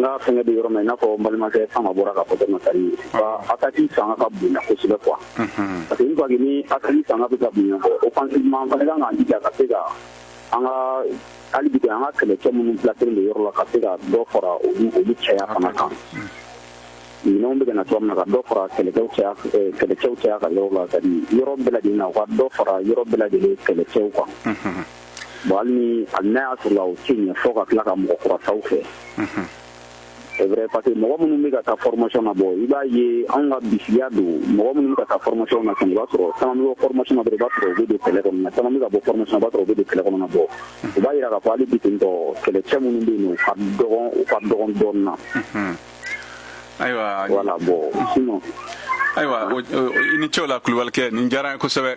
N ka fɛngɛ bɛ yɔrɔ min na, i n'a fɔ n balimakɛ Fama bɔra k'a fɔ cogo min na, c'est à dire ka attaque fanga ka bonya kosɛbɛ quoi. Parce que une fois que ni attaque fanga bɛ ka bonya, bon, offensivement, an fana kan k'an jija ka se ka an ka hali bi an ka kɛlɛcɛ minnu placé don yɔrɔ la, ka se ka dɔ fara olu caya fana kan. Minɛnw bɛ ka na cogoya min na, ka dɔ fara kɛlɛkɛw caya, kɛlɛcɛw caya ka yɔrɔ la, c'est à dire yɔrɔ bɛɛ lajɛlen na, u ka dɔ fara yɔrɔ bɛɛ lajɛlen kɛlɛcɛw kan. Bon, hali ni hali n'a y'a sɔrɔ la o tɛ ɲɛ fɔ ka tila ka mɔgɔ kura taw fɛ, c'est vrai, parce que mɔgɔ minnu bɛ ka taa formation na, bɔ i b'a ye anw ka bisiya don. Mɔgɔ minnu bɛ ka taa formation na fɛnɛ, i b'a sɔrɔ caman bɛ bɔ formation na dɔrɔn, i b'a sɔrɔ u bɛ don kɛlɛ kɔnɔ na. Caman bɛ ka bɔ formation na, i b'a sɔrɔ u bɛ don kɛlɛ kɔnɔ na. Bɔ, o b'a yira k'a fɔ hali bi ten tɔ, kɛlɛcɛ minnu bɛ yen nɔ, u ka dɔgɔn dɔɔnin na. Ayiwa. Voilà, bon, sinon. Ayiwa, i ni ce o la, Kulubalikɛ, nin diyara n ye kosɛbɛ.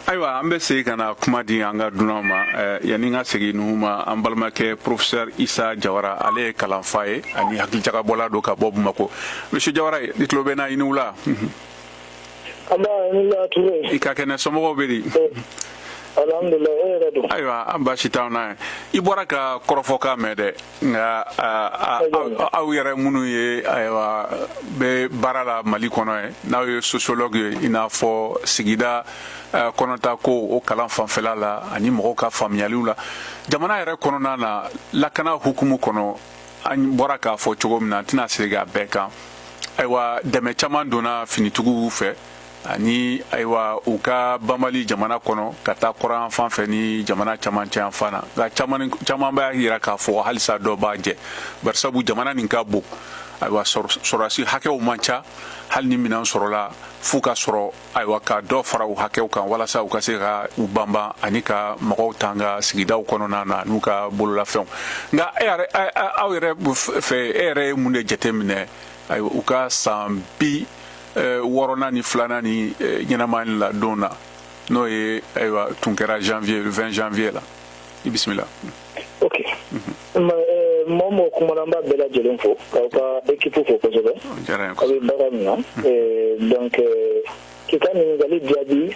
Ayiwa, an bɛ segin ka na kuma di an ka dunanw ma. Yanni n ka segin Nuhu ma, an balimakɛ professeur Isa Jawara, ale ye kalanfa ye ani hakilijagabɔla don ka bɔ Bamako. Monsieur Jawara, i tulo bɛ n na? I ni wula. An b'a ni la, Ture. I ka kɛnɛ? Somɔgɔw bɛ di? Alhamdulilah, e yɛrɛ don? Ayiwa, an baasi t'anw na. I bɔra ka kɔrɔfɔkan mɛn dɛ, nka aw yɛrɛ minnu ye, ayiwa, bɛ baara la Mali kɔnɔ ye, n'aw ye sociologue ye, i n'a fɔ sigida kɔnɔta ko o kalan fanfɛla la ani mɔgɔw ka faamuyaliw la jamana yɛrɛ kɔnɔna na, lakana hukumu kɔnɔ, an bɔra k'a fɔ cogo min na, an tɛna segin a bɛɛ kan. Ayiwa, dɛmɛ caman donna finitigiw fɛ ani, ayiwa, u ka banbali jamana kɔnɔ ka taa kɔrɔn fan fɛ ni jamana camancɛ yan fan na. Nka caman caman b'a yira k'a fɔ halisa dɔ b'a jɛ, barisabu jamana nin ka bon. Ayiwa, sɔrɔdasi hakɛw man ca. Hali ni minɛn sɔrɔla, f'u ka sɔrɔ, ayiwa, ka dɔ fara u hakɛw kan walasa u ka se ka u banban ani ka mɔgɔw tanga sigidaw kɔnɔna na n'u ka bololafɛnw. Nka e yɛrɛ, aw yɛrɛ fɛ, e yɛrɛ ye mun de jateminɛ, ayiwa, u ka san 62nan ni ɲɛnamaya la don na, n'o ye, ayiwa, tun kɛra janvier, le 20 janvier la? I bisimila. Ok, mɔgɔ mɔgɔ kumana, an b'a bɛɛ lajɛlen fo k'aw ka équipe fo kosɛbɛ, aw bɛ baara min na. Donc k'i ka ɲininkali jaabi,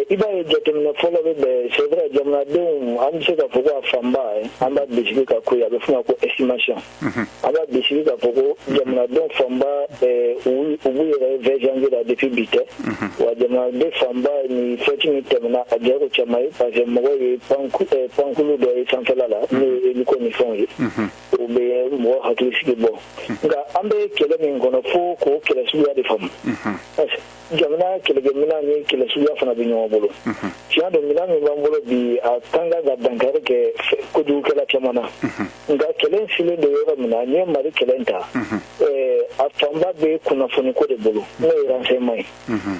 i b'a ye jateminɛ fɔlɔ bɛ bɛn, c'est vrai, jamanadenw, an bɛ se k'a fɔ ko a fanba, an b'a bisigi ka ko ye, a bɛ f'o ma ko estimation, an b'a bisigi k'a fɔ ko jamanadenw fanba, u b'u yɛrɛ 20 janvier la depuis bi tɛ. Wa jamanaden fanba, ni fête min tɛmɛna, a jɛ ko caman ye, parce que mɔgɔw ye pankulu dɔ ye sanfɛla la, n'o ye hélico ni fɛnw ye, o bɛ mɔgɔ hakili sigi. Bɔ, nka an bɛ kɛlɛ min kɔnɔ, fo k'o kɛlɛ suguya de faamu. Jamana kɛlɛkɛminɛn ni kɛlɛ suguya fana bɛ ɲɔgɔn bolo. Tiɲɛ don, minɛn min b'an bolo bi, a kan ka dankari kɛ kojugukɛla caman na. Nka kɛlɛ silen don yɔrɔ min na, n'i ye Mali kɛlɛ ta, a fanba bɛ kunnafoni ko de bolo, n'o ye renseignement ye.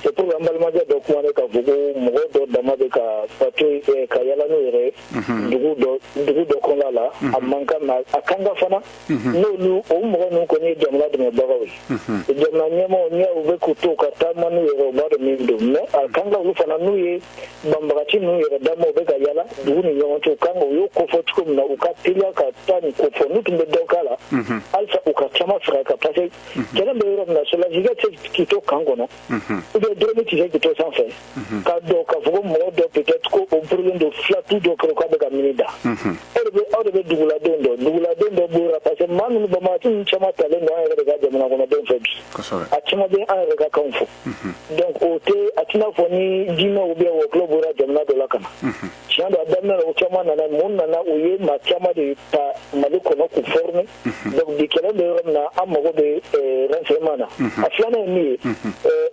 C'est pour an balimakɛ dɔ kuma ne k'a fɔ ko mɔgɔ dɔ dama bɛ ka patrouille ka yala n'u yɛrɛ ye dugu dɔ kɔnɔna la, a man kan, mais a kan ka fana n'olu o mɔgɔ ninnu kɔni ye jamana dɛmɛbagaw ye, jamana ɲɛmaaw, n'i u bɛ k'u to ka taama n'u yɛrɛ, u b'a dɔn min don. Mais a kan ka olu fana, n'u ye banbagaci ninnu yɛrɛ dama, u bɛ ka yala dugu ni ɲɔgɔn cɛ, u kan ka u y'o kofɔ cogo min na, u ka teliya ka taa nin kofɔ. N'u tun bɛ dɔ k'a la halisa, u ka caman fara kan, parce que kɛlɛ bɛ yɔrɔ min na, sɔrɔdasikɛ tɛ se k'i to kan kɔnɔ, ou bien drone tɛ se k'i to sanfɛ k'a dɔn k'a fɔ ko mɔgɔ dɔ peut-être ko o birilen don filatu dɔ kɔrɔ k'a bɛ ka mini da. E de bɛ, aw de bɛ duguladenw dɔn, duguladen dɔ bɔra, parce que maa ninnu, banbagaci ninnu caman talen don an yɛrɛ de ka jamana kɔnɔdenw fɛ bi, a caman bɛ an yɛrɛ ka kanw fɔ. Donc o tɛ a tɛna fɔ ni jinɛw ou bien wɔkulɔ bɔra jamana dɔ la ka na. Tiɲɛ don, a daminɛ la, o caman nana. Mun nana? U ye maa caman de ta Mali kɔnɔ k'u former. Donc bi kɛlɛ bɛ yɔrɔ min na, an mago bɛ renseignement na. A filanan ye min ye,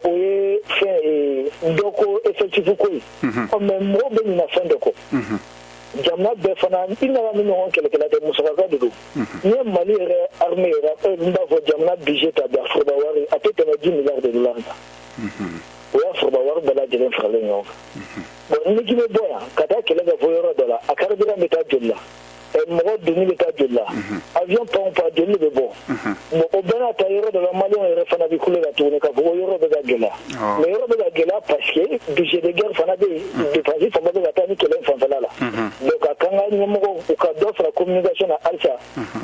o ye fɛn dɔ ko effectif ko ye. Ɔ, mais mɔgɔw bɛ ɲinɛ fɛn dɔ kɔ, jamana bɛɛ fana, i nana ni ɲɔgɔn kɛlɛkɛla tɛ, musakaka de don. N'i ye Mali yɛrɛ armée yɛrɛ, n b'a fɔ jamana budget ta bi, a foroba wari, a tɛ tɛmɛ 10 milliards de dollars kan. O y'a foroba wari bɛɛ lajɛlen faralen ɲɔgɔn kan. Bon, ni k'i bɛ bɔ yan ka taa kɛlɛ kɛ fo yɔrɔ dɔ la, a carburant bɛ taa joli la, mɔgɔ donni bɛ taa joli la, avion pan pan joli bɛ bɔ. Bon, o bɛɛ n'a ta, yɔrɔ dɔ la, Maliyɛnw yɛrɛ fana bɛ kule la tuguni k'a fɔ ko yɔrɔ bɛ ka gɛlɛya. Mais yɔrɔ bɛ ka gɛlɛya parce que budget de guerre fana bɛ yen, dépense fanba bɛ ka taa ni kɛlɛ fanfɛla la. Donc a kan ka ɲɛmɔgɔw, u ka dɔ fara communication na halisa.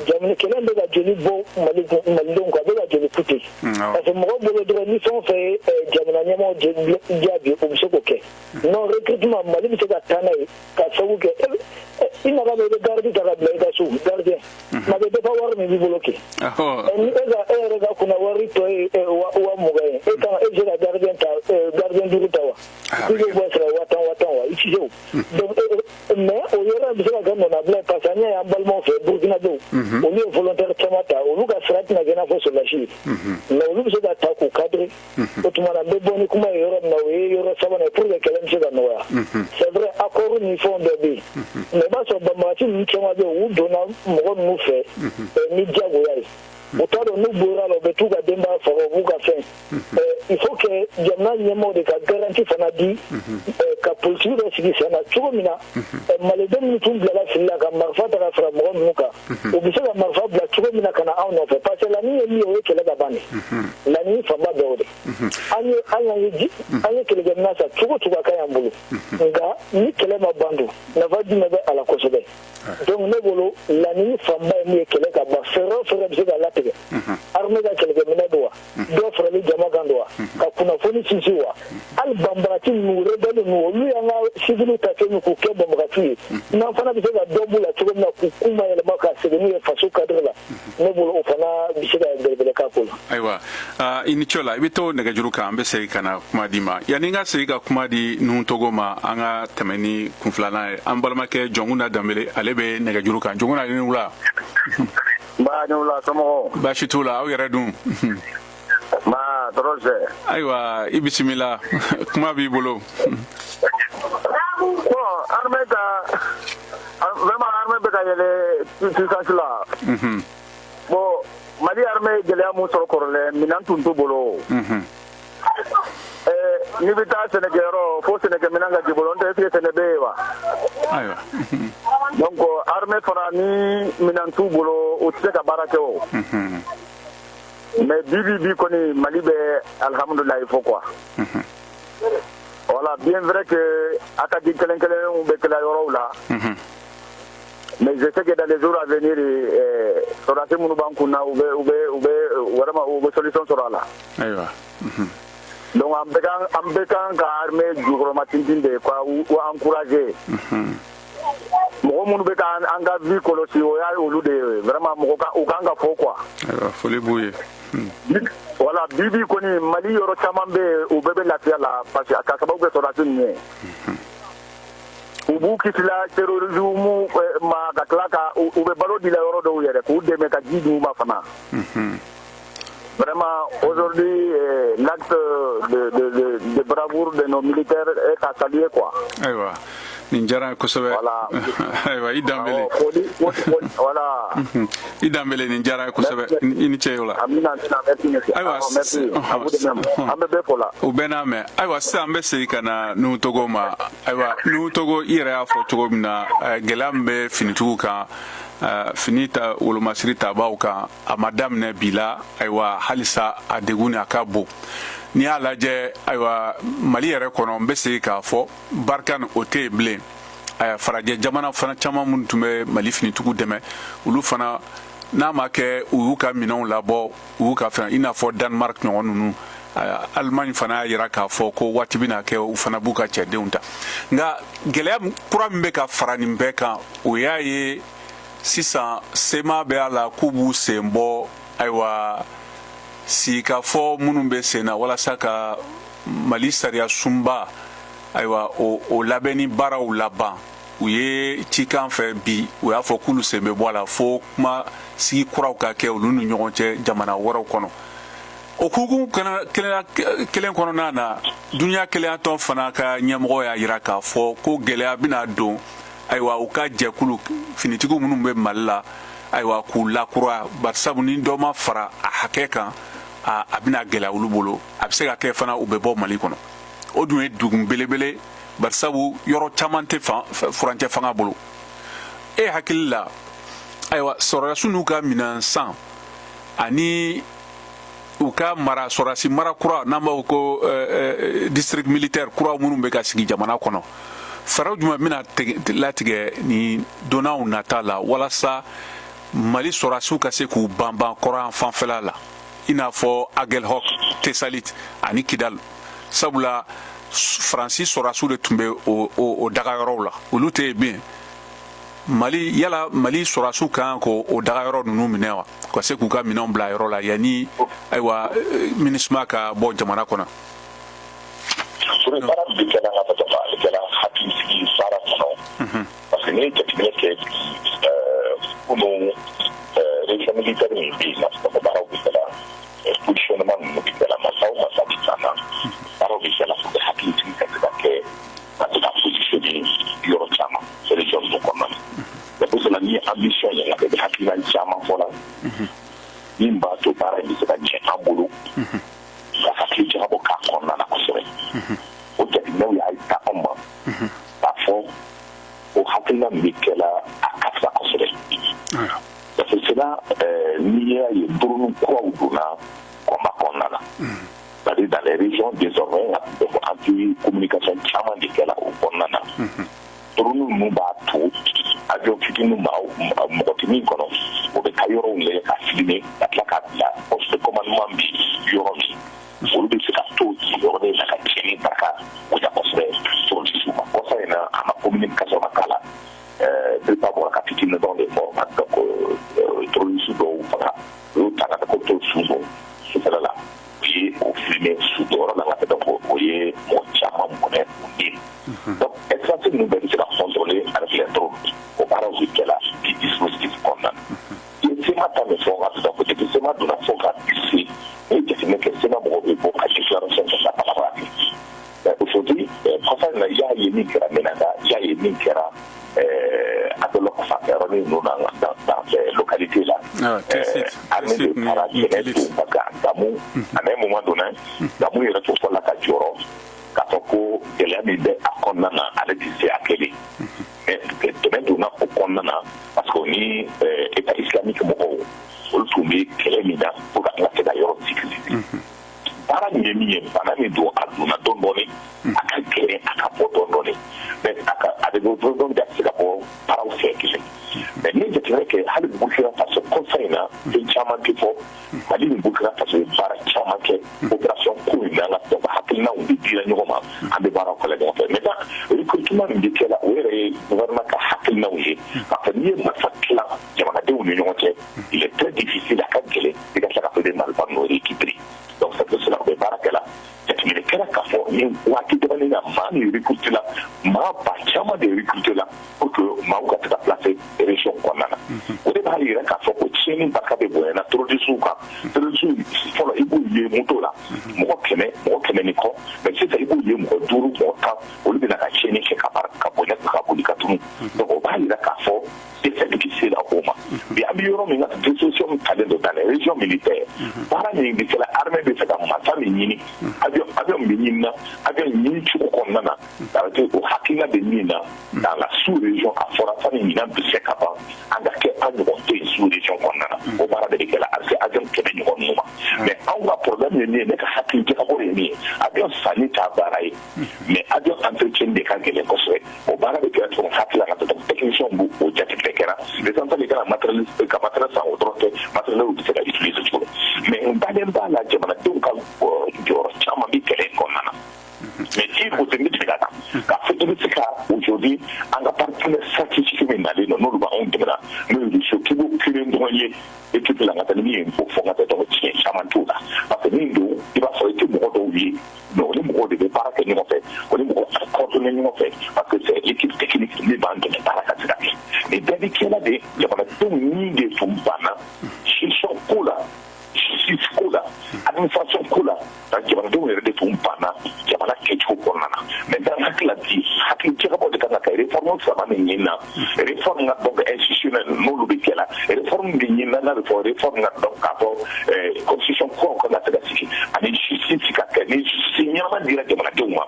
Jamana kɛlɛ bɛ ka joli bɔ Mali malidenw kan, a bɛ ka joli coûter, parce que mɔgɔw bolo dɔrɔn, ni fɛn o fɛn ye jamana ɲɛmɔgɔw jaabi, u bɛ se k'o kɛ. Non, recrutement, Mali bɛ se ka taa n'a ye ka sababu kɛ i nana i bɛ garde ta ka bila i ka so, gardien, mais a bɛ min b'i bolo kɛ. Ni e ka e yɛrɛ ka kunna wari tɔ ye 20 000 ye, e kan e bɛ se ka gardien ta, gardien duuru ta wa? I b'o bɔ sara 10 000 10 000 wa? I ti se o. Donc, mais o yɔrɔ in bɛ se ka kɛ nɔnabila ye, parce que an y'a ye an balimaw fɛ Burukinabew, olu ye volontaire caman ta. Olu ka sara tɛna kɛ i n'a fɔ sɔrɔdasi ye, mais olu bɛ se ka ta k'u cadrer. O tuma na, n bɛ bɔ ni kuma ye yɔrɔ min na, o ye yɔrɔ sabanan ye pour que kɛlɛ bɛ se ka nɔgɔya. C'est vrai, accord ni fɛnw dɔ bɛ yen, mais i b'a sɔrɔ banbagaci ninnu caman bɛ yen, u donna mɔgɔ ninnu fɛ ni diyagoya ye. U t'a dɔn n'u bɔra la, u bɛ t'u ka denbaya faga, u b'u ka fɛn. Il faut que jamana ɲɛmaaw de ka garantie fana di ka politique dɔ sigi sen na cogo min na maliden minnu tun bilala fili la ka marifa ta ka fara mɔgɔ ninnu kan, u bɛ se ka marifa bila cogo min na ka na anw nɔfɛ, parce que laɲini ye min ye, o ye kɛlɛ ka ban de. Laɲini fanba bɛɛ o de. An ye an y'an ye ji, an ye kɛlɛkɛminɛn san cogo cogo, a ka ɲi an bolo, nka ni kɛlɛ ma ban dun, nafa jumɛn bɛ a la kosɛbɛ? Donc ne bolo, laɲini fanba ye min ye, kɛlɛ ka ban. Fɛɛrɛ o fɛɛrɛ bɛ se ka latigɛ, armée ka kɛlɛkɛminɛ don wa, dɔ farali jama kan don wa, ka kunnafoni sinsin wa, hali banbagaci ninnu, rebelle ninnu, olu y'an ka civil ta cogo min k'u kɛ banbagaci ye, n'an fana bɛ se ka dɔ b'u la cogo min na k'u kun ma yɛlɛma ka segin n'u ye faso cadre la, ne bolo o fana bɛ se ka belebele k'a ko la. Ayiwa, i ni ce la. I bɛ to nɛgɛjuru kan, an bɛ segin ka na kuma di ma. Yanni n ka segin ka kuma di Nuhu Togo ma, an ka tɛmɛ ni kun filanan ye. An balimakɛ Jɔnkunda Danbele, ale bɛ nɛgɛjuru kan. Jɔnkunda, i ni wula. Nba, ni wula, somɔgɔw? Baasi t'u la, aw yɛrɛ dun? Nba, tɔɔrɔ tɛ. Ayiwa, i bisimila, kuma b'i bolo. Bon, armée ka, vraiment armée bɛ ka yɛlɛ puissance la. Bon, Mali armée ye gɛlɛya mun sɔrɔ kɔrɔlen, minɛn tun t'u bolo. N'i bɛ taa sɛnɛkɛyɔrɔ, fo sɛnɛkɛminɛn ka k'i bolo, n'o tɛ est ce que sɛnɛ bɛ yen wa? Ayiwa. Donc armée fana, ni minɛn t'u bolo, u tɛ se ka baara kɛ o. Mais bi bi bi kɔni, Mali bɛ alhamdulilayi fɔ quoi. Voilà, bien vrai que attaque kelen kelenw bɛ kɛla yɔrɔw la. Mais je sais que dans les jours à venir, sɔrɔdasi minnu b'an kun na, u bɛ vraiment u bɛ solution sɔrɔ a la. Ayiwa. Donc an bɛɛ kan ka armée jukɔrɔma tintin de ka u encourager. Mɔgɔ minnu bɛ ka an ka vie kɔlɔsi, o y'a olu de ye vraiment, mɔgɔ ka u kan ka fɔ quoi. Ayiwa, foli b'u ye. Voilà, bi bi kɔni, Mali yɔrɔ caman bɛ yen, u bɛɛ bɛ lafiya la, parce que ka sababu kɛ sɔrɔdasi ninnu ye. U b'u kisila terrorisme ma, ka tila ka u bɛ balo di la yɔrɔ dɔw yɛrɛ, k'u dɛmɛ ka ji d'u ma fana. Vraiment, aujourd'hui, l'acte de bravoure de nos militaires est à saluer, quoi. Ayiwa, nin diyara n ye kosɛbɛ. Voilà. Ayiwa, i Danbele. Voilà. I Danbele, nin diyara n ye kosɛbɛ, i ni ce o la. Amina, amina, merci monsieur. Ayiwa. Merci. À vous de même. An bɛ bɛɛ fo la. U bɛɛ n'a mɛn. Ayiwa, sisan an bɛ segin ka na Nuhu Togo ma. Ayiwa, Nuhu Togo, i yɛrɛ y'a fɔ cogo min na, gɛlɛya min bɛ finitigiw kan, fini ta wolomasiri tabaw kan, a ma daminɛ bi la. Ayiwa, halisa a degun ni a ka bon. N'i y'a lajɛ, ayiwa, Mali yɛrɛ kɔnɔ, n bɛ segin k'a fɔ, Barkhane o tɛ yen bilen. Farajɛ jamana fana caman minnu tun bɛ Mali finitigiw dɛmɛ, olu fana n'a ma kɛ u y'u ka minɛnw labɔ, u y'u ka fɛn, i n'a fɔ Danemark ɲɔgɔn ninnu, Allemagne fana y'a yira k'a fɔ ko waati bɛna kɛ, u fana b'u ka cɛdenw ta. Nka gɛlɛya kura min bɛ ka fara nin bɛɛ kan, o y'a ye sisan CMA bɛ a la k'u b'u sen bɔ, ayiwa, sigikafɔ minnu bɛ sen na walasa ka Mali sariya sunba, ayiwa, o labɛnni baaraw laban. U ye cikan fɛ bi, u y'a fɔ k'olu sen bɛ bɔ a la fo kuma sigi kuraw ka kɛ olu ni ɲɔgɔn cɛ jamana wɛrɛw kɔnɔ. O hukumu kelen kɔnɔna na, Duniya Kelenyatɔn fana ka ɲɛmɔgɔ y'a yira k'a fɔ ko gɛlɛya bɛna don, ayiwa, u ka jɛkulu finitigiw minnu bɛ Mali la, ayiwa, k'u lakura, barisabu ni dɔ ma fara a hakɛ kan, a bɛna gɛlɛya olu bolo. A bɛ se ka kɛ fana u bɛ bɔ Mali kɔnɔ. O dun ye dugun belebele, barisabu yɔrɔ caman tɛ furancɛ fanga bolo. E hakili la, ayiwa, sɔrɔdasiw n'u ka minɛn san ani u ka mara, sɔrɔdasi mara kura n'an b'a fɔ ko district militaire kura minnu bɛ ka sigi jamana kɔnɔ, fɛɛrɛ jumɛn bɛna latigɛ nin donnaw nata la walasa Mali sɔrɔdasiw ka se k'u banban kɔrɔyan fanfɛla la, i n'a fɔ Aguelhok, Tesalit ani Kidal? Sabula Faransi sɔrɔdasiw de tun bɛ o dagayɔrɔw la, olu tɛ yen bilen. Mali, yala Mali sɔrɔdasiw kan k'o o dagayɔrɔ ninnu minɛ wa, ka se k'u ka minɛnw bila yɔrɔ la yanni ayiwa MINUSMA ka bɔ jamana kɔnɔ? Baara bɛ kɛla ka fɔ ale kɛra hakilisigi baara kɔnɔ, parce que n'i ye jateminɛ kɛ bi, kunun région militaire min bɛ yen, n'a fɔ baaraw bɛ kɛla, positionnement ninnu bɛ kɛla, masa o masa bɛ taa na, baaraw bɛ kɛla pour que hakilisigi ka se ka kɛ, ka se ka positionner yɔrɔ caman région ninnu kɔnɔna na. C'est pour cela, ni ambition ye, nka bɛ hakilina caman fɔ la min b'a to baara in bɛ se ka ɲɛ an bolo, ka hakili jagabɔ k'a kɔnɔna na kosɛbɛ. O jateminɛw y'a ta anw ma k'a fɔ o hakilina min bɛ kɛla, a ka fisa kosɛbɛ. Parce que cela, n'i y'a ye, drone kuraw donna combat kɔnɔna na, c'est-à-dire dans les régions désormais, donc an tɛ communication caman de kɛla o kɔnɔna na. Drone ninnu b'a to avion fitinin, maa mɔgɔ tɛ min kɔnɔ, o bɛ taa yɔrɔw lajɛ ka filmer, ka tila k'a bila poste de commandement bɛ yɔrɔ min, olu bɛ se ka to yɔrɔnin na ka tiɲɛni barika bonya kosɛbɛ terroriste ma. Kɔsa in na, a ma communication ma k'a la, BRIPA bɔra ka fitinin dɔrɔn de fɔ. Donc terroriste dɔw faga, u y'u ta ka taa ko to su don sufɛla la, u ye o filmer su dɔyɔrɔ la ka donc o ye mɔgɔ caman bɔnɛ u ni. Donc espace ninnu bɛɛ bɛ se ka contrôler avec les drones. O baaraw bɛ kɛla bi dispositif kɔnɔna na. I ye CMA ta min fɔ, ka donc depuis CMA donna fo ka se, n'i ye jateminɛ kɛ, CMA mɔgɔw bɛ bɔ ka déclaration kɛ ka baga kɛ. Mais aujourd'hui, kɔsa in na, i y'a ye min kɛra Menaka, i y'a ye min kɛra Aguelhok fanfɛ yɔrɔnin ninnu na, dans ces localités là, armée de taara kɛlɛ don, parce que Gamou, à un moment donné, Gamou yɛrɛ tun fɔla ka jɔrɔ k'a fɔ ko gɛlɛya min bɛ a kɔnɔna na, ale tɛ se a kelen. Mais dɛmɛ donna o kɔnɔna na, parce que ni État islamique mɔgɔw, olu tun bɛ kɛlɛ min na pour que an ka se ka yɔrɔ sécuriser. Baara nin ye min ye, bana min don, a donna dɔɔni dɔɔni, a ka gɛlɛn a ka bɔ dɔɔni dɔɔni, mais a ka a bɛ bɔ dɔɔni dɔɔni, a tɛ se ka bɔ baaraw fɛ kelen. Mais ni ye jateminɛ kɛ, hali Burkina Faso, kɔsa in na, fɛn caman tɛ fɔ. Mali ni Burkina Faso ye baara caman kɛ opération ko in na, an ka donc hakilinaw bɛ dira ɲɔgɔn ma, an bɛ baaraw kɛla ɲɔgɔn fɛ. Maintenant, recrutement min bɛ kɛ la, o yɛrɛ ye gouvernement ka hakilinaw ye k'a fɔ n'i ye marifa tila jamanadenw ni ɲɔgɔn cɛ, il est très difficile, a ka gɛlɛn i ka tila ka fɔ i bɛ marifa ninnu récupérer. Donc c'est pour cela u bɛ baara kɛ la. Jateminɛ kɛra k'a fɔ ni waati damanin na, maa min recruté la, maa ba caman de recruté la pour que maaw ka se ka placer région kɔnɔna na. O de b'a yira k'a fɔ ko tiɲɛni barika bɛ bonyana terroriste kan. Terroriste fɔlɔ, i b'u ye moto la mɔgɔ 100, mɔgɔ 100 ni kɔ, mais sisan i b'u ye mɔgɔ 5, mɔgɔ 10, olu bɛna ka tiɲɛni kɛ ka baara ka bonya ka boli ka tunu. Donc o b'a yira k'a fɔ dɛsɛ bɛ se la o ma. Bi, an bɛ yɔrɔ min na, disposition min talen don dans les régions militaires, baara min bɛ kɛla, armée bɛ fɛ ka marifa min ɲini, avion min bɛ ɲini na, avion ɲini cogo kɔnɔna na, ça veut dire o hakilina bɛ min na dans la sous région, a fɔra sani ɲinan bɛ se ka ban, an ka kɛ an ɲɔgɔn tɛ yen sous région kɔnɔna na. O baara de bɛ kɛla a bɛ se avion 100 ɲɔgɔn ninnu ma. Mais anw ka problème ye min ye, ne ka hakili jagabɔ ye min ye, avion sanni t'a baara ye, mais avion entretien de ka gɛlɛn kosɛbɛ. O baara bɛ kɛra cogo min, hakili la ka taa technicien b'o o jateminɛ kɛra. L'essentiel, i kana matériel ka matériel san, o dɔrɔn tɛ, matériel bɛ se ka utiliser cogo min. Mais n dalen b'a la, jamanadenw ka jɔyɔrɔ caman bɛ kɛlɛ in kɔnɔna na. Mais i ko ten, n bɛ tigɛ ka kan k'a fɔ i bɛ se ka aujourd'hui, an ka partenaire stratégique min nalen don, n'olu b'anw dɛmɛ na, n'o ye Russie, k'i b'o kelen dɔrɔn ye équipe la ka taa ni min ye, o fɔ ka taa dɔrɔn, tiɲɛ caman t'o la. Parce que min don, i b'a sɔrɔ i tɛ mɔgɔ dɔw ye, mais o ni mɔgɔw de bɛ baara kɛ ɲɔgɔn fɛ, o ni mɔgɔ coordonné ɲɔgɔn fɛ, parce que c'est équipe technique min b'an dɛmɛ baara ka se ka kɛ. Nin bɛɛ bɛ kɛla de, jamanadenw ni de tun banna gestion ko la, justice ko la, administration ko la, ka jamanadenw yɛrɛ de tun banna jamana kɛcogo kɔnɔna na. Mais dans hakili la bi, hakili jagabɔ de kan ka kɛ réforme saba min ɲini na, réforme ka donc institutionnel, n'olu bɛ kɛ la, réforme bɛ ɲini na, n'a bɛ fɔ réforme ka donc k'a fɔ constitution kuraw kan ka se ka sigi, ani justice ka kɛ. Ni justice ɲɛnama dira jamanadenw ma,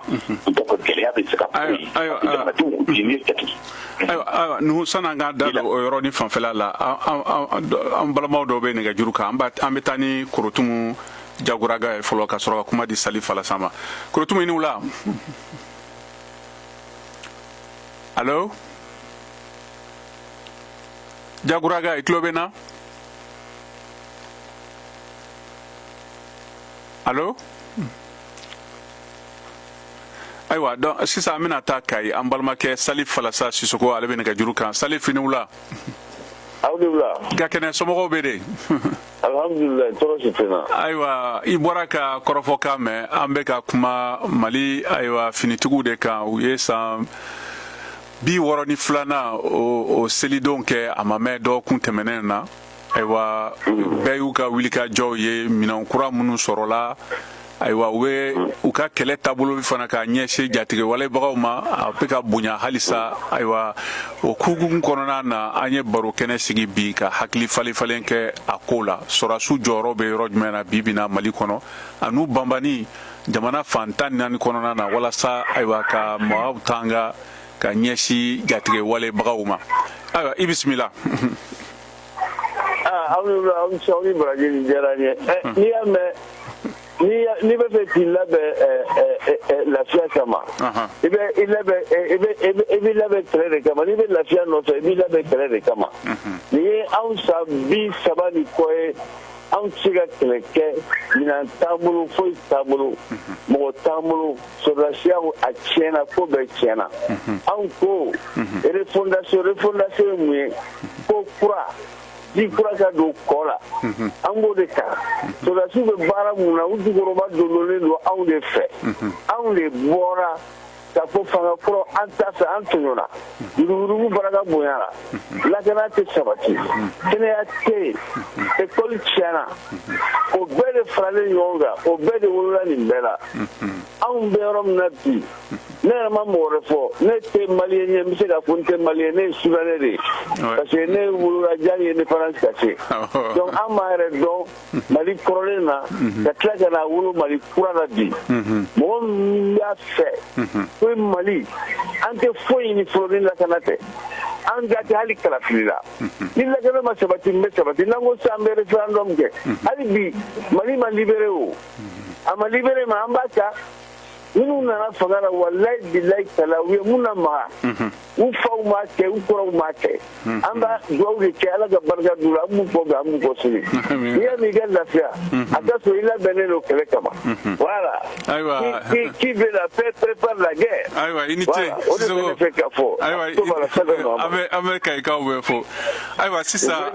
donc gɛlɛya bɛ se ka bɔ yen, jamanadenw bi n'i ye jate. Ayiwa, Nuhu, san'an k'an da don o yɔrɔnin fanfɛla la, an balimaw dɔw bɛ nɛgɛjuru kan. An bɛ taa ni Korotumu Jaguraga ye fɔlɔ, ka sɔrɔ ka kuma di Sali Falasa ma. Korotumu, i ni wula. Allo, Jaguraga, i tulo bɛ n na? Allo? Ayiwa, donc sisan an bɛna taa Kayi, an balimakɛ Salif Falasa Sisoko, ale bɛ nɛgɛjuru kan. Salif, i ni wula. Aw ni wula. I ka kɛnɛ, somɔgɔw bɛ de? Alhamdulilayi, tɔɔrɔ si tɛ n na. Ayiwa, i bɔra ka kɔrɔfɔkan mɛn. An bɛ ka kuma Mali, ayiwa, finitigiw de kan. U ye san 62nan o selidenw kɛ, a ma mɛn, dɔgɔkun tɛmɛnen na. Ayiwa, bɛɛ y'u ka wulikajɔw ye, minɛn kura minnu sɔrɔla. Ayiwa, u bɛ u ka kɛlɛ taabolo fana ka ɲɛsin jatigɛwalebagaw ma, a bɛ ka bonya halisa. Ayiwa, o hukumu kɔnɔna na, an ye baro kɛnɛ sigi bi ka hakili falen falen kɛ a ko la. Sɔrɔdasiw jɔyɔrɔ bɛ yɔrɔ jumɛn na bi bi na Mali kɔnɔ, an'u banbanni jamana fan 14 kɔnɔna na, walasa ayiwa ka maaw tanga ka ɲɛsin jatigɛwalebagaw ma. Ayiwa, i bisimila. Aw ni wula, aw ni ce, aw ni baraji, nin diyara n ye. N'i y'a mɛn, n'i bɛ fɛ k'i labɛn lafiya kama, i bɛ i labɛn, i b'i labɛn kɛlɛ de kama. N'i bɛ lafiya nɔfɛ, i b'i labɛn kɛlɛ de kama. Nin ye anw san 30 ni kɔ ye, anw tɛ se ka kɛlɛ kɛ, minɛn t'an bolo, foyi t'an bolo, mɔgɔ t'an bolo, sɔrɔdasiya a tiɲɛna, ko bɛɛ tiɲɛna. Anw ko refondation. Refondation ye mun ye? Ko kura, ji kura ka don kɔ la. An b'o de kan. Sɔrɔdasiw bɛ baara mun na? U jukɔrɔba dondonnen don anw de fɛ. Anw de bɔra ka fɔ fanga kɔrɔ an t'a fɛ, an tɔɲɔna, yuruguyurugu baraka bonyara, lakana tɛ sabati, kɛnɛya tɛ yen, ekɔli tiɲɛna. O bɛɛ de faralen ɲɔgɔn kan, o bɛɛ de wolola nin bɛɛ la. Anw bɛ yɔrɔ min na bi, ne yɛrɛ ma mɔgɔ wɛrɛ fɔ, ne tɛ maliyɛn ye, n bɛ se k'a fɔ n tɛ maliyɛn, ne ye soudanais de ye, parce que ne wolola janni indépendance ka se. Donc an b'a yɛrɛ dɔn Mali kɔrɔlen na, ka tila ka na wolo Mali kura la bi. Mɔgɔ min y'a fɛ ko Mali, an tɛ foyi ɲini fɔlɔ ni lakana tɛ. An da tɛ hali kalafili la ni lakana ma sabati. N bɛ sabati n'an ko sisan an bɛ référendum kɛ. Hali bi Mali ma libéré, o a ma libéré, ma an b'a ta. Minnu nana fanga la, walayi bilayi tala, u ye mun na maga, u faw m'a kɛ, u kɔrɔw m'a kɛ. An b'a dugawu de kɛ, Ala ka barika d'u la. An b'u kɔ bi, an b'u kɔ sini. N'i y'a mɛn i ka lafiya, a ka sɔrɔ i labɛnnen don kɛlɛ kama. Voilà. Ayiwa. Qui veut la paix prépare la guerre. Ayiwa, i ni ce. O de bɛ ne fɛ ka fɔ. Ayiwa, an bɛ Kayikaw bɛɛ fo. Ayiwa, sisan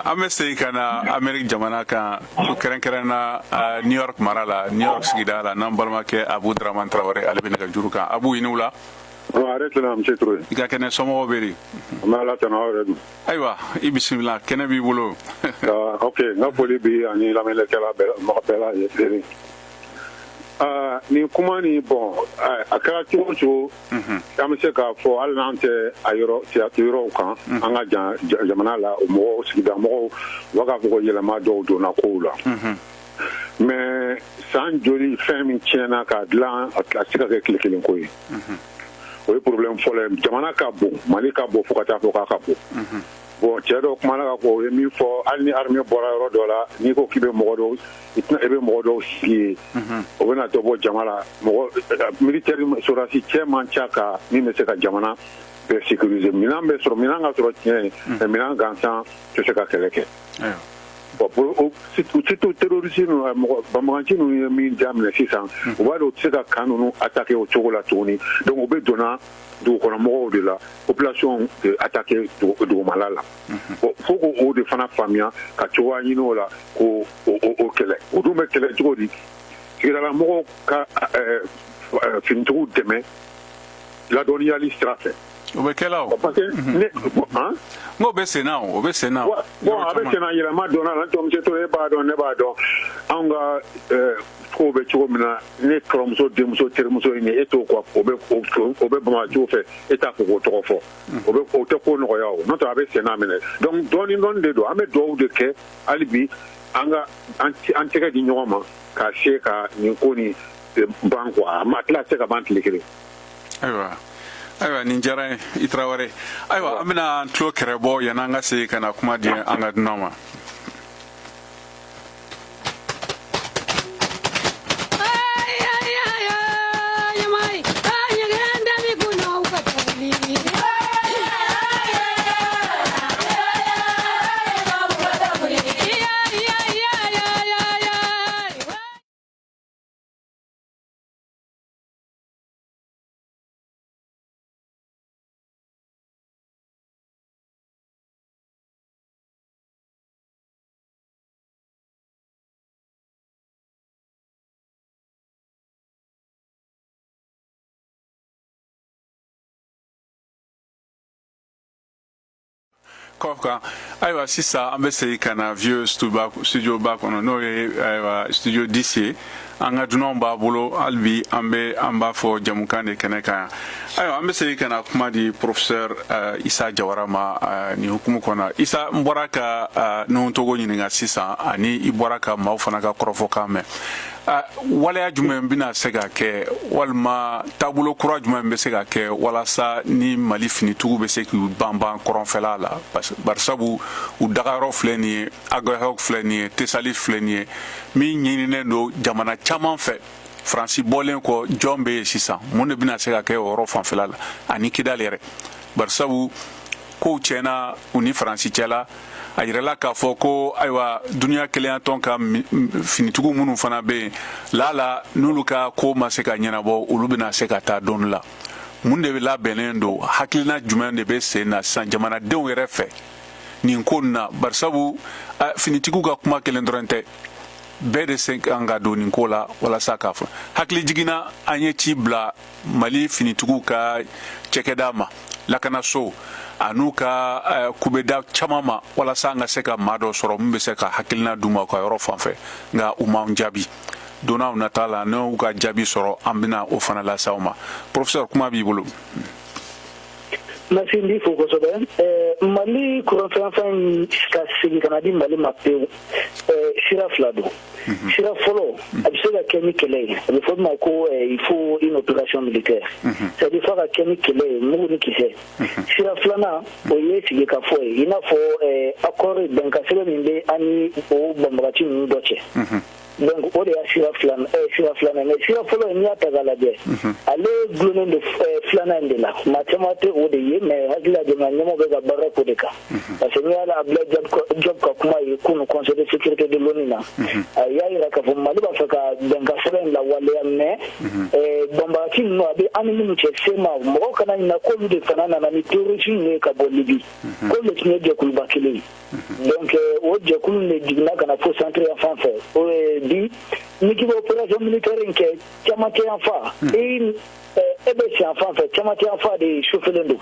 an bɛ segin ka na Amérique jamana kan, kɛrɛnkɛrɛn na New York mara la, New York sigida la, n'an balimakɛ Abu Dramane Traoré, ale bɛ nɛgɛjuru kan. Abu, i ni wula. Hɛrɛ tɛna, monsieur Touré. I ka kɛnɛ, somɔgɔw bɛ di? An bɛ Ala tanu, aw yɛrɛ dun? Ayiwa, i bisimila, kɛnɛ b'i bolo. Ok, n ka foli bi ani lamɛnnikɛla bɛɛ, mɔgɔ bɛɛ lajɛlen. Nin kuma nin, bon, a kɛra cogo o cogo, an bɛ se k'a fɔ hali n'an tɛ a yɔrɔ yɔrɔw kan, an ka jamana la, o mɔgɔw, sigida mɔgɔw, u b'a k'a fɔ ko yɛlɛma dɔw donna kow la. Mais san joli fɛn min tiɲɛna k'a dilan, a tɛ se ka kɛ tile kelen ko ye. O ye problème fɔlɔ ye. Jamana ka bon, Mali ka bon, fo ka taa fɔ k'a ka bon. Bon, cɛ dɔw kumana ka fɔ, o ye min fɔ, hali ni armée bɔra yɔrɔ dɔ la, n'i ko k'i bɛ mɔgɔ dɔw, i tɛna, i bɛ mɔgɔ dɔw sigi yen, o bɛna dɔ bɔ jama la. Mɔgɔ militaire, sɔrɔdasi cɛ man ca ka min bɛ se ka jamana bɛɛ sécuriser. Minɛn bɛ sɔrɔ, minɛn ka sɔrɔ, tiɲɛ ye, mais minɛn gansan tɛ se ka kɛlɛ kɛ. Bon, surtout terroriste ninnu, mɔgɔ banbaganci ninnu ye min daminɛ sisan, u b'a dɔn u tɛ se ka camp ninnu attaquer o cogo la tuguni. Donc u bɛ donna dugukɔnɔmɔgɔw de la, population de attaquer dugumala la. Bon, fo k'o de fana faamuya ka cogoya ɲini o la k'o o kɛlɛ. O dun bɛ kɛlɛ cogo di? Sigidala mɔgɔw ka finitigiw dɛmɛ ladɔnniyali sira fɛ. O bɛ kɛla o. Parce que ne han. N k'o bɛ sen na, o bɛ sen na. Bon, a bɛ sen na, yɛlɛma donna la. N'o tɛ, monsieur Touré, e b'a dɔn, ne b'a dɔn, anw ka kow bɛ cogo min na, ne kɔrɔmuso denmuso terimuso ye nin ye, e t'o kɔ, o bɛ banbaganciw fɛ, e t'a fɔ k'o tɔgɔ fɔ. O bɛ, o tɛ ko nɔgɔya o. N'o tɛ, a bɛ sen na minɛ. Donc dɔɔni dɔɔni de don. An bɛ dugawu de kɛ hali bi, an ka an tɛgɛ di ɲɔgɔn ma ka se ka nin ko nin ban quoi. A ma tila se ka ban tile kelen. Ayiwa, ayiwa, nin diyara n ye, i Tarawele. Ayiwa, an bɛna an tulo kɛrɛ bɔ yan'an ka segin ka na kuma di an ka dunan ma. Kɔ kan. Ayiwa, sisan an bɛ segin ka na vieux studio ba kɔnɔ, n'o ye ayiwa studio 10 ye. An ka dunanw b'a bolo hali bi. An bɛ an b'a fɔ jamukan de kɛnɛ kan yan. Ayiwa, an bɛ segin ka na kuma di professeur Isa Jawara ma nin hukumu kɔnɔ. Isa, n bɔra ka Nuhu Togo ɲininka sisan, ani i bɔra ka maaw fana ka kɔrɔfɔkan mɛn. Waleya jumɛn bɛna se ka kɛ, walima taabolo kura jumɛn bɛ se ka kɛ, walasa ni Mali finitigiw bɛ se k'u banban kɔrɔnfɛla la? Barisabu u dagayɔrɔ filɛ nin ye, Aguelhok filɛ nin ye, Tesali filɛ nin ye, min ɲininen don jamana caman fɛ. Faransi bɔlen kɔ, jɔn bɛ yen sisan? Mun de bɛna se ka kɛ o yɔrɔ fanfɛla la ani Kidali yɛrɛ? Barisabu kow tiɲɛna u ni Faransi cɛla. A yirala k'a fɔ ko ayiwa, duniya kelenyatɔn ka finitigiw minnu fana bɛ yen, lala n'olu ka ko ma se ka ɲɛnabɔ, olu bɛna se ka taa don la. Mun de bɛ labɛnnen don? Hakilina jumɛn de bɛ sen na sisan jamanadenw yɛrɛ fɛ nin ko nin na? Barisabu finitigiw ka kuma kelen dɔrɔn tɛ, bɛɛ de sen kan ka don nin ko la. Walasa k'a fɔ hakili jiginna, an ye ci bila Mali finitigiw ka cɛkɛda ma, lakanaso an'u ka kubeda caman ma, walasa an ka se ka maa dɔ sɔrɔ min bɛ se ka hakilina d'u ma u ka yɔrɔ fan fɛ, nka u m'an jaabi. Donnaw nata la, n'u ka jaabi sɔrɔ, an bɛna o fana lase aw ma. Professeur, kuma b'i bolo. Merci, n b'i fo kosɛbɛ. Mali kuranfɛnfɛn ka segin ka na di Mali ma pewu, sira fila don. Sira fɔlɔ, a bɛ se ka kɛ ni kɛlɛ ye, a bɛ fɔ min ma ko il faut une opération militaire, c'est à dire f'a ka kɛ ni kɛlɛ ye, mugu ni kisɛ. Sira filanan, o ye sigi ka fɔ ye, i n'a fɔ accord, bɛnkan sɛbɛn min bɛ an ni o banbagaci ninnu dɔ cɛ. Donc o de y'a sira filanan, sira filanan. Mais sira fɔlɔ, n'i y'a ta k'a lajɛ, ale gulonnen don filanan in de la. Maa caman tɛ o de ye, mais hakili la, jamana ɲɛmɔgɔ bɛ ka baara k'o de kan, parce que n'i y'a Abdoulaye Diop ka kuma ye kunun Conseil de sécurité de l'ONU na, a y'a yira k'a fɔ Mali b'a fɛ ka bɛnkan sɛbɛn in lawaleya, mais banbagaci ninnu, a bɛ an ni minnu cɛ sema, mɔgɔw kana ɲinɛ k'olu de fana nana ni terroriste ninnu ye ka bɔ Libi, k'olu de tun ye jɛkuluba kelen ye. Donc o jɛkulu de jiginna ka na fo centre yan fan fɛ. O bi, n'i k'i bɛ opération militaire in kɛ camancɛ yan fan, e bɛ si yan fan fɛ, camancɛ yan fan de sufɛlen don.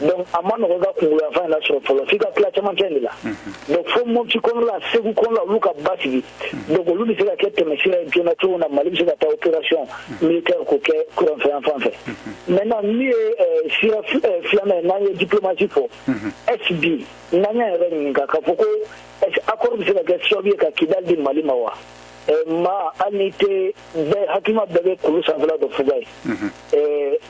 Donc a ma nɔgɔ i ka kunkolo yan fan in lasɔrɔ fɔlɔ, f'i ka tila camancɛ in de la. Donc fo Mopti kɔnɔla, Segu kɔnɔla, olu ka basigi. Donc olu bɛ se ka kɛ tɛmɛsira ye joona cogo min na, Mali bɛ se ka taa opération militaire k'o kɛ kuranfɛ yan fan fɛ. Maintenant, min ye sira filanan ye, n'an ye diplomatie fɔ, est bi n'an y'an yɛrɛ ɲininka k'a fɔ ko est accord bɛ se ka kɛ sababu ye ka Kidali di Mali ma wa? Maa, hali ni tɛ bɛɛ hakilima, bɛɛ bɛ kulu sanfɛla dɔ fuga ye.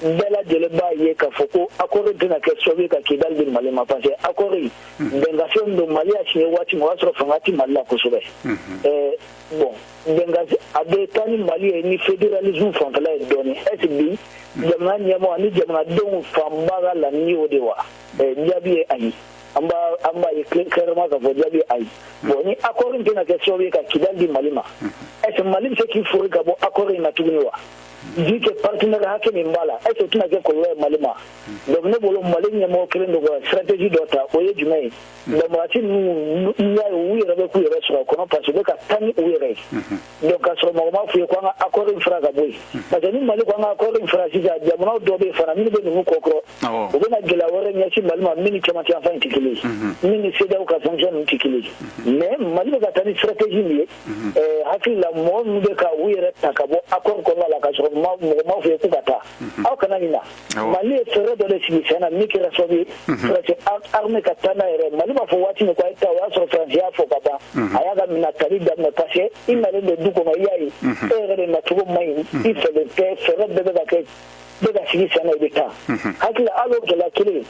Bɛɛ lajɛlen b'a ye k'a fɔ ko accord tɛna kɛ sababu ye ka Kidali di Mali ma, parce que accord bɛnkan min don, Mali y'a signé waati min, o y'a sɔrɔ fanga tɛ Mali la kosɛbɛ. Bon, bɛnkan a bɛ taa ni Mali ye ni fédéralisme fanfɛla ye dɔɔnin. Est ce bi jamana ɲɛmɔgɔ ani jamanadenw fanba ka laɲini y'o de wa? Jaabi ye ayi. An b'a ye clairement k'a fɔ jaabi ye ayi. Bon, ni accord in tɛna kɛ sababu ye ka Kidali di Mali ma, est ce que Mali bɛ se k'i fori ka bɔ accord in na tuguni wa? Vu que partenaire hakɛ min b'a la, est ce que o tɛna kɛ kɔlɔlɔ ye Mali ma? Donc ne bolo, Mali ɲɛmɔgɔ kelen don ka stratégie dɔ ta. O ye jumɛn ye? Banbagaci ninnu, n'i y'a ye u yɛrɛ bɛ k'u yɛrɛ sɔrɔ a kɔnɔ, parce que u bɛ ka taa ni u yɛrɛ ye. Donc k'a sɔrɔ mɔgɔ m'a f'u ye ko an ka accord in fara ka bɔ yen, parce que ni Mali ko an ka accord in fara sisan, jamanaw dɔ bɛ yen fana minnu bɛ ninnu kɔkɔrɔ, u bɛna gɛlɛya wɛrɛ ɲɛsin Mali ma, min ni cɛmancɛ yanfan in tɛ kelen ye, min ni CEDEAO ka sanction ninnu tɛ kelen ye. Mais Mali bɛ ka taa ni stratégie min ye, hakili la, mɔgɔ minnu bɛ ka u yɛrɛ ta ka bɔ accord kɔnɔna la, ka sɔrɔ mɔgɔ m'a f'u ye k'u ka taa, aw kana ɲina, Mali ye fɛɛrɛ dɔ de sigi sen na min kɛra sababu ye Faransi armée ka taa n'a yɛrɛ. Mali b'a fɔ waati min ko a ye taa, o y'a sɔrɔ Faransi y'a fɔ ka ban, a y'a ka minɛ tali daminɛ, parce que i nalen don du kɔnɔ, i y'a ye e yɛrɛ de nacogo man ɲi, i fɛlen tɛ, fɛɛrɛ bɛɛ bɛ ka kɛ, bɛ ka sigi sen na, i bɛ taa. Hakili hali o gɛlɛya kelen,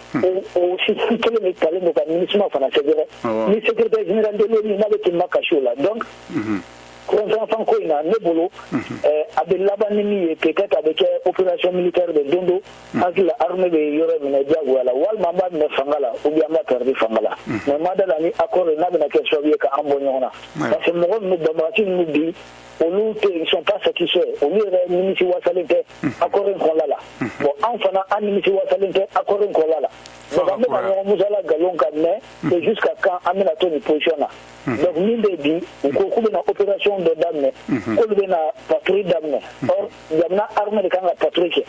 o système kelen de talen don ka MINUSMA fana sɛgɛrɛ ni secrétaire général de l'ONU n'ale tɛ ma kasi o la. Donc kuranfɛn ko in na, ne bolo, a bɛ laban ni min ye, peut-être a bɛ kɛ opération militaire de don do. Hakili la, armée bɛ yɔrɔ minɛ diyagoya la, walima an b'a minɛ fanga la, ou bien an b'a perdre fanga la. Mais ma da la ni accord n'a bɛna kɛ sababu ye ka an bɔ ɲɔgɔn na, parce que mɔgɔ ninnu, banbagaci ninnu bi, olu tɛ, ils sont pas satisfaits, olu yɛrɛ nimisi wasalen tɛ accord in kɔnɔna la. Bon, an fana, an nimisi wasalen tɛ accord in kɔnɔna la. Donc an bɛ ka ɲɔgɔn musala nkalon kan, mais c'est jusqu'à quand an bɛna to nin position na? Donc min bɛ bi, u ko k'u bɛna opération formation dɔ daminɛ, k'olu bɛna patrouille daminɛ. Or jamana armée de kan ka patrouille kɛ.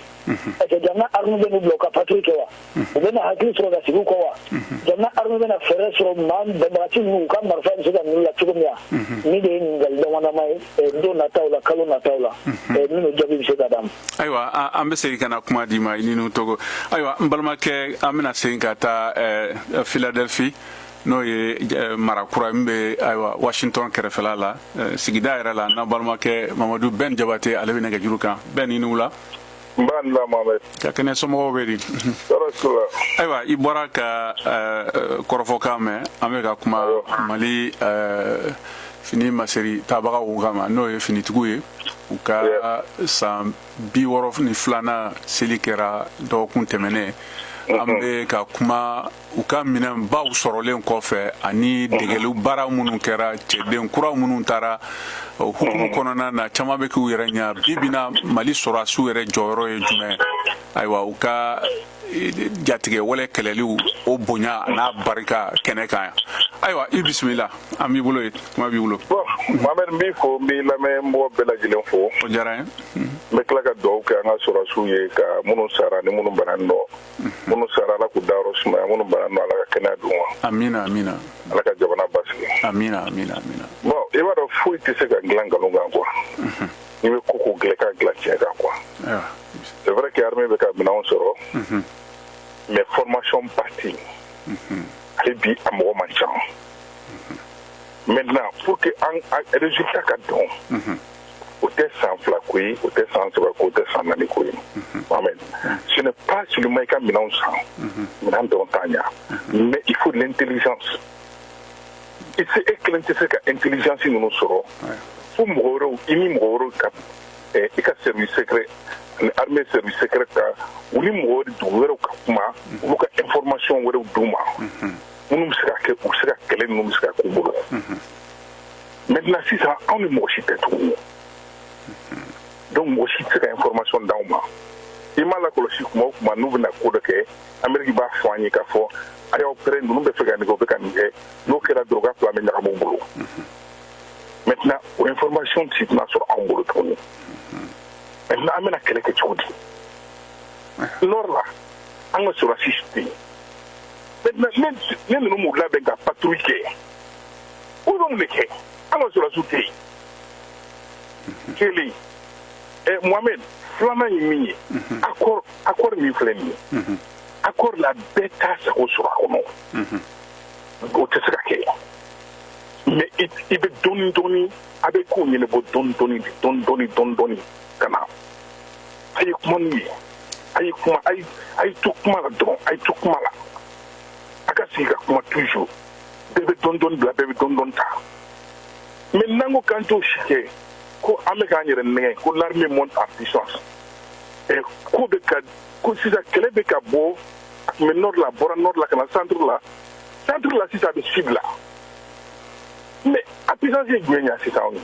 Parce que jamana armée bɛ n'u bila u ka patrouille kɛ wa? U bɛna hakili sɔrɔ ka sigi u kɔ wa? Jamana armée bɛna fɛɛrɛ sɔrɔ maa banbagaci ninnu, u ka marifa bɛ se ka ninnu la cogo min wa? Ni de ye ɲininkali dama dama ye don nataw la, kalo nataw la, minnu jaabi bɛ se ka d'an ma. Ayiwa, an bɛ segin ka na kuma d'i ma i ni Togo. Ayiwa, n balimakɛ, an bɛna segin ka taa Philadelphie, n'o ye mara kura min bɛ, ayiwa, Washington kɛrɛfɛla la, sigida yɛrɛ la. N'an balimakɛ Mamadu Ben Jabate, ale bɛ nɛgɛjuru kan. Ben, i ni wula. N b'a la, Mohamed. Ka kɛnɛ, somɔgɔw bɛ di? Tɔɔrɔ su la. Ayiwa, i bɔra ka kɔrɔfɔkan mɛn. An bɛ ka kuma Mali fini maseri tabagaw kama, n'o ye finitigiw ye. U ka san 62nan seli kɛra dɔgɔkun tɛmɛnen. An bɛ ka kuma u ka minɛnbaw sɔrɔlen kɔfɛ ani degeli baara minnu kɛra, cɛden kura minnu taara o hukumu kɔnɔna na. Caman bɛ k'u yɛrɛ ɲɛ bi bi na, Mali sɔrɔdasiw yɛrɛ jɔyɔrɔ ye jumɛn? Ayiwa, u ka jatigɛ wɛlɛ kɛlɛliw, o bonya n'a barika kɛnɛ kan yan. Ayiwa, i bisimila, an b'i bolo ye, kuma b'i bolo. Bon, Mohamed, n b'i fo, n b'i lamɛn mɔgɔ bɛɛ lajɛlen fo. O diyara n ye. N bɛ tila ka dugawu kɛ an ka sɔrɔdasiw ye, ka minnu sara ni minnu bana nɔ. Minnu sara, Ala k'u dayɔrɔ sumaya. Minnu bana nɔ, Ala ka kɛnɛya d'u ma. Amina, amina. Ala ka jamana basigi. Amina, amina, amina. Bon, i b'a dɔn, foyi tɛ se ka dilan nkalon kan quoi. N'i bɛ ko ko dilan, k'a dilan tiɲɛ kan quoi. C'est vrai que armée bɛ ka minɛnw sɔrɔ, mais formation ba tɛ yen hali bi, a mɔgɔ man ca. Maintenant, pour que an résultat ka dɔn, o tɛ san 2 ko ye, o tɛ san 3 ko, o tɛ san 4 ko ye. Mohamed, ce n'est pas seulement i ka minɛnw san, minɛn dɔrɔn t'a ɲa, mais il faut l'intelligence. I se e kelen tɛ se ka intelligence ninnu sɔrɔ fo mɔgɔ wɛrɛw, i ni mɔgɔ wɛrɛw ka i ka service secret ani armée service secret ka u ni mɔgɔ wɛrɛ, dugu wɛrɛw ka kuma, olu ka information wɛrɛw d'u ma, minnu bɛ se ka kɛ, u bɛ se ka kɛlɛ ninnu bɛ se ka k'u bolo. Maintenant, sisan anw ni mɔgɔ si tɛ tuguni, donc mɔgɔ si tɛ se ka information d'anw ma. I m'a lakɔlɔsi, kuma o kuma n'u bɛna ko dɔ kɛ, Amérique b'a fɔ an ye k'a fɔ a y'aw pɛrɛn, ninnu bɛ fɛ ka nin kɛ, u bɛ ka nin kɛ. N'o kɛra dɔrɔn, u ka plan bɛ ɲagami u bolo. Maintenant, o information si tɛna sɔrɔ anw bolo tuguni. Maintenant, an bɛna kɛlɛ kɛ cogo di? Nord la, an ka sɔrɔdasi tɛ yen. Maintenant, ne ninnu m'u labɛn ka patrouille kɛ, olu bɛ mun de kɛ? An ka sɔrɔdasiw tɛ yen. Kelen ɛ, Mohamed, filanan ye min ye, accord min filɛ nin ye, accord la, bɛɛ t'a sago sɔrɔ a kɔnɔ, o tɛ se ka kɛ. Mais i bɛ dɔɔni dɔɔni, a bɛ kow ɲɛnabɔ dɔɔni dɔɔni, dɔɔni dɔɔni, dɔɔni dɔɔni ka na. A ye kuma n'u ye, a ye kuma, a ye to kuma la dɔrɔn, a ye to kuma la, a ka sigi ka kuma toujours. Bɛɛ bɛ dɔɔni dɔɔni bila, bɛɛ bɛ dɔɔni dɔɔni ta. Mais n'an ko k'an t'o si kɛ, ko an bɛ k'an yɛrɛ nɛgɛn ko l'armée monte en puissance, ɛ ko bɛ ka ko sisan kɛlɛ bɛ ka bɔ. A tun bɛ nord la, a bɔra nord la ka na centre la, centre la sisan a bɛ sud la. Mais a puissance ye jumɛn ye sisan anw ye?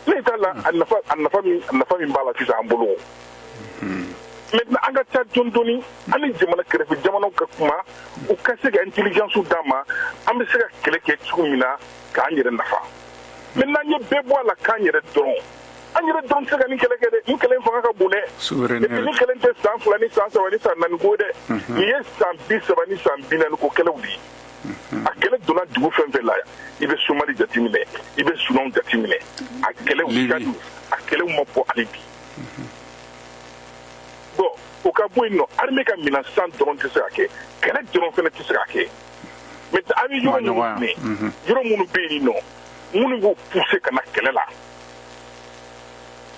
Ne t'a la a nafa min b'a la sisan an bolo. Maintenant, an ka taa dɔɔni dɔɔni, an ni jamana kɛrɛfɛ jamanaw ka kuma, u ka se ka intelligence d'an ma, an bɛ se ka kɛlɛ kɛ cogo min na k'an yɛrɛ nafa. Mais n'an ye bɛɛ bɔ a la k'an yɛrɛ dɔrɔn, an yɛrɛ dɔrɔn tɛ se ka nin kɛlɛ kɛ dɛ. Nin kɛlɛ in fanga ka bon dɛ. Et puis nin kɛlɛ in tɛ san 2 ni san 3 ni san 4 ko dɛ. Nin ye san 30 ni san 40 ko kɛlɛw de ye. A kɛlɛ donna dugu fɛn fɛn la, i bɛ Somali jateminɛ, i bɛ Sudanw jateminɛ, a kɛlɛw, Tchad, a kɛlɛw ma bɔ hali bi. Bon, o ka bɔ yen nɔ, armée ka minɛn san dɔrɔn tɛ se ka kɛ, kɛlɛ dɔrɔn fɛnɛ tɛ se ka kɛ. Mais an bɛ yɔrɔ minnu minɛ, yɔrɔ minnu bɛ yen nɔ, minnu b'u pousser ka na kɛlɛ la,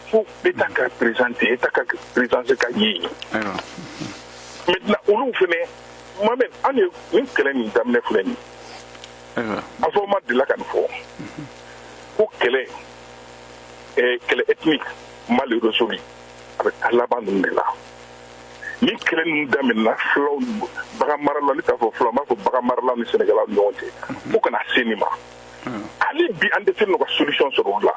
fo État ka présenter, État ka présence ka ye yen. Maintenant, olu fɛnɛ, Mohamed, an ye nin kɛlɛ nin daminɛ filɛ nin ye, a fɔ ma delila ka nin fɔ ko kɛlɛ ethnique mal résolu, a bɛ taa laban ninnu de la. Ni kɛlɛ ninnu daminɛna filaw, bagan maralaw, ne t'a fɔ filaw, n b'a fɔ bagan maralaw ni sɛnɛkɛlaw ni ɲɔgɔn cɛ, fo kana se nin ma. Hali bi an tɛ se ka solution sɔrɔ o la.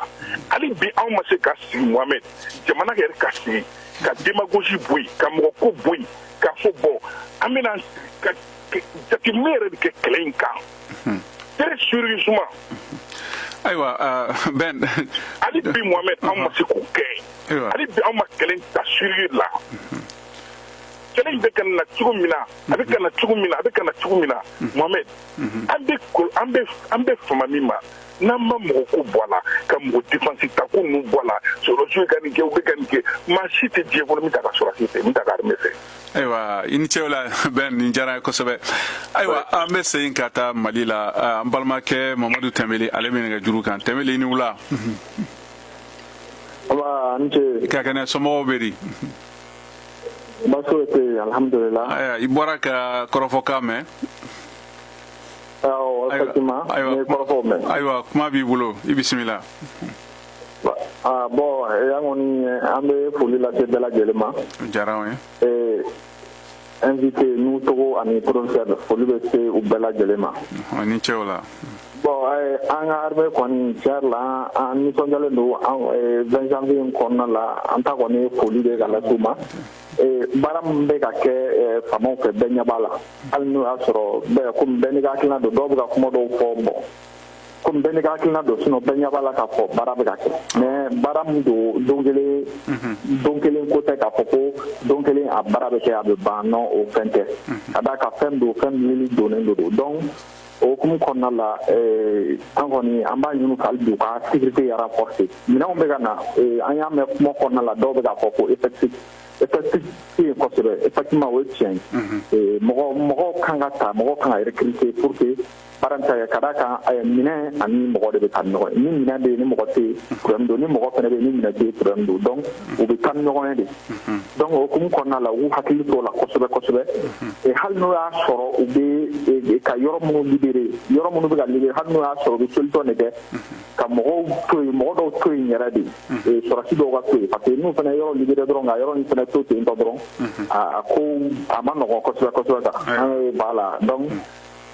Hali bi anw ma se ka sigi, Mohamed, jamana yɛrɛ ka sigi ka démagogie bɔ yen, ka mɔgɔ ko bɔ yen, k'a fɔ bon, an bɛna ka jateminɛ yɛrɛ de kɛ kɛlɛ in kan très sérieusement. Ayiwa, Ben. Hali bi, Mohamed, anw ma se k'o kɛ. Hali bi, anw ma kɛlɛ ta sérieux la. Kɛlɛ in bɛ ka na cogo min na, a bɛ ka na cogo min na, a bɛ ka na cogo min na, Mohamed, an bɛ fama min ma, n'an ma mɔgɔ ko bɔ a la, ka mɔgɔ défense ta ko ninnu bɔ a la, sɔrɔdasiw ka nin kɛ, u bɛ ka nin kɛ, maa si tɛ diɲɛ kɔnɔ min t'a ka sɔrɔdasi fɛ, min t'a ka armée fɛ. Ayiwa, i ni ce o la, Ben, nin diyara n ye kosɛbɛ. Ayiwa, an bɛ segin ka taa Mali la. An balimakɛ Mamadu Tɛnbeli, ale bɛ nɛgɛ juru kan. Tɛnbeli, i ni wula. Aba, n ce. Ka kɛnɛ, somɔgɔw bɛ di? Baasi foyi tɛ yen, alhamdulilah. Ayiwa, i bɔra ka kɔrɔfɔkan mɛn. Awɔ, effectivement, n ye kɔrɔfɔw mɛn. Ayiwa, kuma b'i bolo, i bisimila. Ah bon, an kɔni, an bɛ foli lase bɛɛ lajɛlen ma. O diyara an ye. Invité n'u tɔgɔ ani professeur, foli bɛ se u bɛɛ lajɛlen ma. Ni ce o la. Bon, an ka armée kɔni, tiɲɛ yɛrɛ la, an nisɔndiyalen don. An 20 janvier in kɔnɔna la, an ta kɔni ye foli de ka lase u ma. Baara min bɛ ka kɛ faamaw fɛ, bɛɛ ɲɛ b'a la. Hali n'o y'a sɔrɔ bɛɛ, komi bɛɛ n'i ka hakilina don, dɔw bɛ ka kuma dɔw fɔ. Bon, komi bɛɛ n'i ka hakilina don, sinon bɛɛ ɲɛ b'a la k'a fɔ baara bɛ ka kɛ. Mais baara min don, don kelen don kelen ko tɛ, k'a fɔ ko don kelen a baara bɛ kɛ, a bɛ ban, non, o fɛn tɛ. Ka d'a kan, fɛn don, fɛn min donnen don. Donc o hukumu kɔnɔna la, an kɔni, an b'a ɲini hali bi u ka sécurité renforcer. Minɛnw bɛ ka na, an y'a mɛn kuma kɔnɔna la, dɔw bɛ k'a fɔ ko effectif tɛ yen kosɛbɛ. Effectivement, o ye tiɲɛ ye. Mɔgɔw kan ka ta, mɔgɔw kan ka recruter pour que baara in ta kɛ. Ka d'a kan, minɛn ani mɔgɔ de bɛ taa ni ɲɔgɔn ye. Ni minɛn bɛ yen, ni mɔgɔ tɛ yen, problème don. Ni mɔgɔ fana bɛ yen, ni minɛn tɛ yen, problème don. Donc u bɛ taa ni ɲɔgɔn ye de. Donc o hukumu kɔnɔna la, u k'u hakili t'o la kosɛbɛ kosɛbɛ. Hali n'o y'a sɔrɔ u bɛ ka yɔrɔ minnu libérer, yɔrɔ minnu bɛ ka libérer, hali n'o y'a sɔrɔ u bɛ solution de kɛ ka mɔgɔw to yen, mɔgɔ dɔw to yen yɛrɛ de, sɔrɔdasi dɔw ka to yen, parce que n'u fana yɔrɔ libérer dɔrɔn, ka yɔrɔ in fana to ten tɔ dɔrɔn, a ko a ma nɔgɔn kosɛbɛ kosɛbɛ kan. Voilà, donc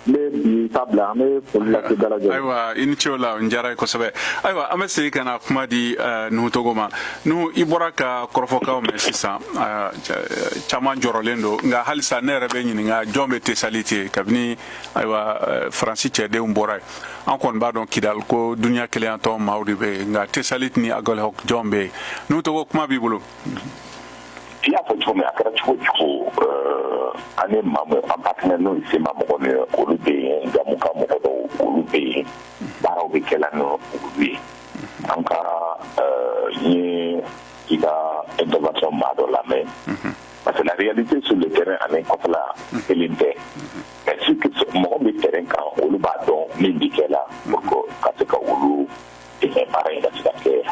n bɛ bi ta bila, an bɛ foli lase bɛɛ lajɛlen. Ayiwa, i ni ce o la, n diyara ye kosɛbɛ. Ayiwa, an bɛ segin ka na kuma di Nuhu Togo ma. Nuhu, i bɔra ka kɔrɔfɔkaw mɛn sisan, caman jɔrɔlen don. Nka halisa ne yɛrɛ bɛ ɲininka, jɔn bɛ Tesaliti ye kabini, ayiwa, Faransi cɛdenw bɔra yen? An kɔni b'a dɔn Kidali ko duniya kelenya tɔn maaw de bɛ yen, nka Tesaliti ni Agalhɔk, jɔn bɛ yen? Nuhu Togo, kuma b'i bolo. I y'a fɔ cogo min, a kɛra cogo cogo, an ni maa min, an partenaire, n'o ye CMA mɔgɔ min ye, olu bɛ yen. Jamu ka mɔgɔ dɔw, olu bɛ yen, baaraw bɛ kɛla ni olu ye. An ka n ye i ka intervention maa dɔ lamɛn, parce que la réalité sur le terrain ani kɔfɛla kelen tɛ. Mais si mɔgɔ bɛ terrain kan, olu b'a dɔn min bɛ kɛ la pour que ka se ka olu dɛmɛ, baara in ka se ka kɛ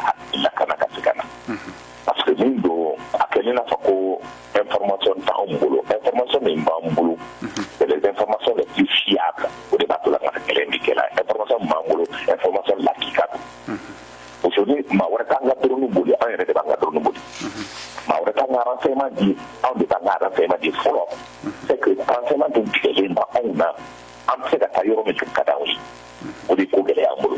lakana ka se ka na. Parce que min don, a kɛ i n'a fɔ ko information t'anw bolo. Information min b'an bolo, c'est les informations les plus fiables. O de b'a to la ka kɛlɛ in bɛ kɛ la. Information min b'an bolo, information lakika don. Aujourd'hui, maa wɛrɛ t'an ka drone boli, an yɛrɛ de b'an ka drone boli. Maa wɛrɛ t'an ka renseignement di, anw de b'an ka renseignement di fɔlɔ. C'est que renseignement dun tigɛlen ba anw na, an bɛ se ka taa yɔrɔ min ka d'anw ye, o de ko gɛlɛya an bolo.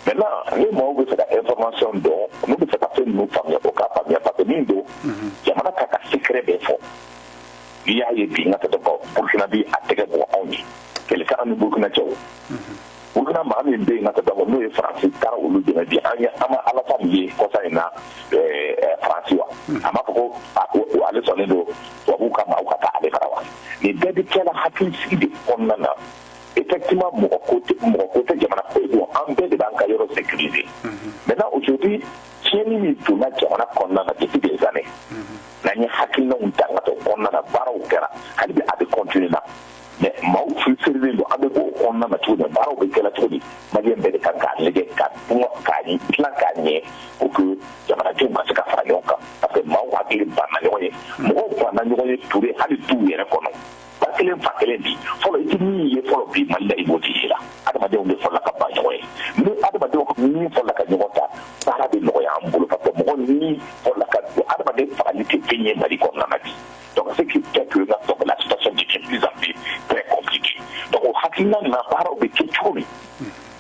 Maintenant, ni maaw bɛ fɛ ka information dɔn, n'u bɛ fɛ ka fɛn ninnu faamuya, o k'a faamuya, parce que min don, jamana k'a ka secret bɛɛ fɔ. N'i y'a ye bi, n ka tɛ ka Burukina bi a tɛgɛ bɔ anw ye, kɛlɛ tɛ an ni Burukina cɛ. O Burukina maa min bɛ yen, ka tɛ n'o ye Faransi taara olu dɛmɛ bi, an ye an ma Alassane ye kɔsa in na Faransi wa, a m'a fɔ ko ale sɔnnen don tubabuw ka maaw ka taa ale fara wa? Nin bɛɛ bɛ kɛla hakilisigi de kɔnɔna na. Effectivement, mɔgɔ ko tɛ, mɔgɔ ko tɛ, jamana ko don, an bɛɛ de b'an ka yɔrɔ sécuriser. Maintenant, aujourd'hui, tiɲɛni min donna jamana kɔnɔna na depuis des années, n'an ye hakilinaw ta ka to kɔnɔna na, baaraw kɛra, hali bi a bɛ continuer na. Mais maaw frustré don. An bɛ bɔ o kɔnɔna na cogo di? Baaraw bɛ kɛla cogo di? Maliyɛn bɛɛ de kan k'a lajɛ ka k'a dilan k'a ɲɛ pour que jamanadenw ka se ka fara ɲɔgɔn kan, parce que maaw hakili banna ɲɔgɔn ye, mɔgɔw banna ɲɔgɔn ye. Ture, hali duw yɛrɛ kɔnɔ, ba kelen fa kelen bi fɔlɔ, i tɛ min ye fɔlɔ bi Mali la, i b'o de ye la. Adamadenw de fɔlɔla ka ban ɲɔgɔn ye. Ni adamadenw ni fɔlɔla ka ɲɔgɔn ta, baara bɛ nɔgɔya an bolo, parce que mɔgɔ ni fɔlɔla ka don, adamaden fagali tɛ fɛn ye Mali kɔnɔna na bi. Donc ce qui fait que donc la situation devient de plus en plus très compliquée. Donc o hakilina na, baaraw bɛ kɛ cogo min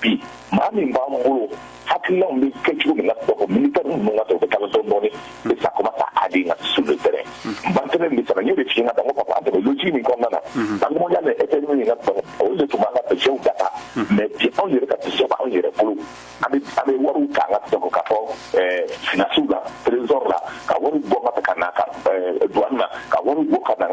bi, maa min b'an bolo, hakilinaw bɛ kɛ cogo min na, donc militaire ninnu ka u bɛ taa dɔɔni dɔɔni et ça commence à aller sur le terrain. N bantɛnɛ bɛ sara, n y'o de f'i ɲɛna. Ko papa, an tɛmɛ logique min kɔnɔna na, Banque mondiale ye FMI yen ka olu de tun b'an ka budgetw dafa. Mais bi, anw yɛrɛ ka budget b'anw yɛrɛ bolo. An bɛ wariw ta an ka, donc ka fɔ finance la, trésor la, ka wari bɔ ka ka na ka douane na, ka wari bɔ ka na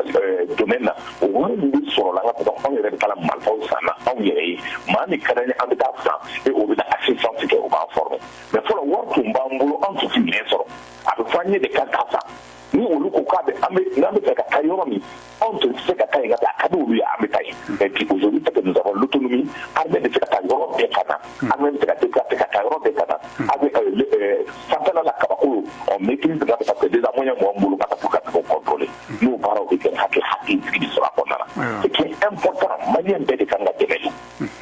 domaine na. O wari min bɛ sɔrɔ la, an ka, donc anw yɛrɛ bɛ taa marifaw san na anw yɛrɛ ye. Maa min ka d'an ye, an bɛ taa san et o bɛ na assistance kɛ, o b'an former. Mais fɔlɔ, wari tun b'an bolo, an tun tɛ minɛn sɔrɔ. A bɛ fɔ an ye de ka taa san. Ni olu ko k'a bɛ an bɛ n'an bɛ fɛ ka taa yɔrɔ min, anw tun tɛ se ka taa yen ka taa. A ka di olu ye, an bɛ taa yen. Mais bi, aujourd'hui, c'est que nous avons l'autonomie. Armée bɛ se ka taa yɔrɔ bɛɛ ka na, armée bɛ se ka déplacer ka taa yɔrɔ bɛɛ ka na. Armée sanfɛla la, kabako, on maîtrise, parce que déjà moyen b'an bolo ka taa pour ka se k'o contrôler. N'o baaraw bɛ kɛ, hakili sigi bɛ sɔrɔ a kɔnɔna na. Ce qui est important, Malien bɛɛ de kan ka dɛmɛ don.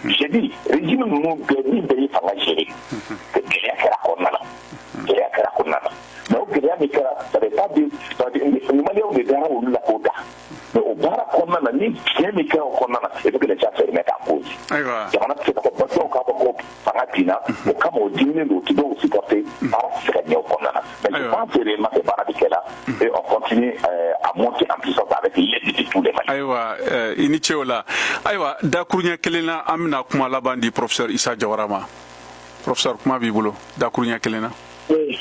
J'ai dit, régime ninnu bɛɛ, min bɛɛ ye fanga gérer, gɛlɛya kɛra a kɔnɔna na, gɛlɛya kɛra a kɔnɔna na. Mais o gɛlɛya min kɛra, ça veut pas dire, ni Maliyɛnw de dara olu la k'o da. Mais o baara kɔnɔna na, ni tiɲɛ min kɛra o kɔnɔna na, il faut que les gens se remettent en cause. Jamana tɛ se ka fɔ dɔw k'a fɔ ko fanga binna, o kama o diminen don, o tɛ dɔw supporter, baara tɛ se ka ɲɛ o kɔnɔna na. Mais je pense réellement que baara bɛ kɛ la et on continue à monter en puissance avec l'aide de tous les Maliens. Ayiwa, i ni ce o la. Ayiwa, dakuruɲɛ kelen na, an bɛna kuma laban di professeur Isa Jawara ma. Professeur, kuma b'i bolo, dakuruɲɛ kelen na. Oui.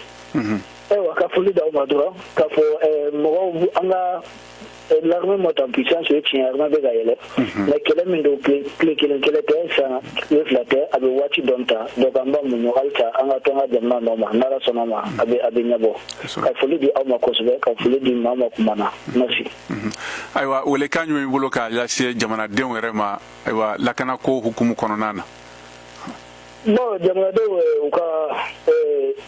Ayiwa, ka foli d'aw ma dɔrɔn k'a fɔ mɔgɔw, an ka l'armée monte en puissance, o ye tiɲɛ, armée bɛ ka yɛlɛ. Mais kɛlɛ min don, tile kelen kɛlɛ tɛ, san tile 2 tɛ, a bɛ waati dɔn ta. Donc an b'a muɲu halisa, an ka to an ka jamana nɔ ma. N'Ala sɔnna ma, a bɛ ɲɛbɔ. Ka foli di aw ma kosɛbɛ, ka foli di maa ma kuma na. Merci. Ayiwa, welekan jumɛn b'i bolo k'a lase jamanadenw yɛrɛ ma, ayiwa, lakanako hukumu kɔnɔna na? Bon, jamanadenw, u ka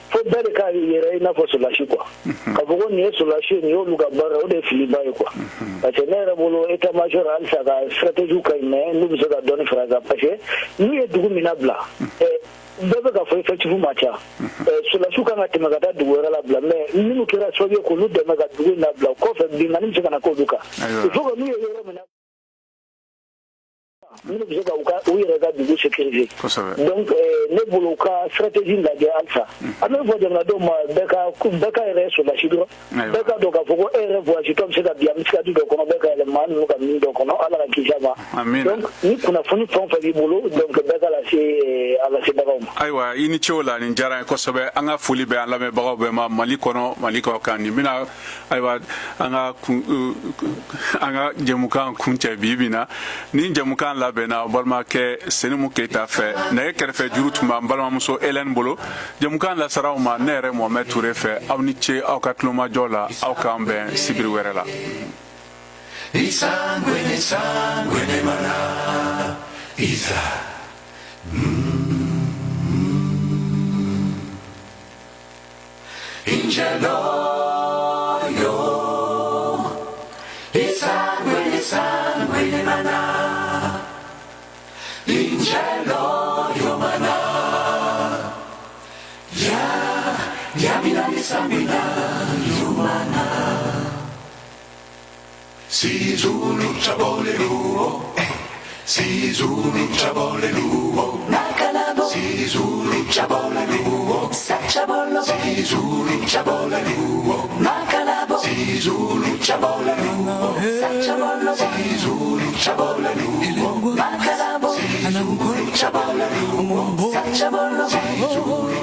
fo bɛɛ de k'a yɛrɛ i n'a fɔ sɔrɔdasi quoi. Ka fɔ ko nin ye sɔrɔdasi ye, nin y'olu ka baara, o de ye filiba ye quoi. Parce que ne yɛrɛ bolo, état major halisa ka stratégie ka ɲi, mais n'u bɛ se ka dɔɔni fara a kan, parce que n'u ye dugu min labila, bɛɛ bɛ ka fɔ effectif ma ca, sɔrɔdasiw kan ka tɛmɛ ka taa dugu wɛrɛ labila. Mais minnu kɛra sababu ye k'olu dɛmɛ ka dugu in labila, o kɔfɛ binkanni bɛ se ka na k'olu kan. Il faut que n'u ye yɔrɔ min minnu bɛ se ka u ka u yɛrɛ ka dugu sécuriser. Donc ne bolo, u ka stratégie lajɛ halisa. An bɛ fɔ jamanadenw ma, bɛɛ ka yɛrɛ sɔrɔdasi dɔrɔn, bɛɛ ka dɔn k'a fɔ ko e yɛrɛ voyage tɔ bɛ se ka bin an bɛ se ka du dɔ kɔnɔ, bɛɛ ka yɛlɛ maa ninnu ka min dɔ kɔnɔ. Ala ka kisi a ma. Donc ni kunnafoni fɛn o fɛn b'i bolo, donc bɛɛ ka lase a lasebagaw ma. Ayiwa, i ni ce o la, nin diyara n ye kosɛbɛ. An ka foli bɛ an lamɛnbagaw bɛɛ ma, Mali kɔnɔ, Mali kɔ kan. Nin bɛna, ayiwa, an ka jɛmukan kuncɛ bi bi na. Ni jɛmukan labɛnna balimakɛ Senimu Keyita fɛ, nɛgɛ kɛrɛfɛ juru tun b'an balimamuso Hélène bolo. Jɛmukan lasaraw ma ne yɛrɛ Mohamɛd Ture fɛ. Aw ni ce aw ka tulomajɔ la. Aw k'an bɛn sibiri wɛrɛ la. Il sangue nel sangue ne mana Isa. In gelo io, il sangue nel mana, in cielo io mana, ya, ya mina ni sanguina io mana. Sizulu chabole luo, Sizulu chabole luo, Nakalabo, Sizulu chabole luo, Sachabollo, Sizulu chabole luo, Nakalabo, Sizulu chabole luo, Sachabollo, Sizulu chabole luo, Nakalabo, Sizulu chabole luo, Sachabollo, Sizulu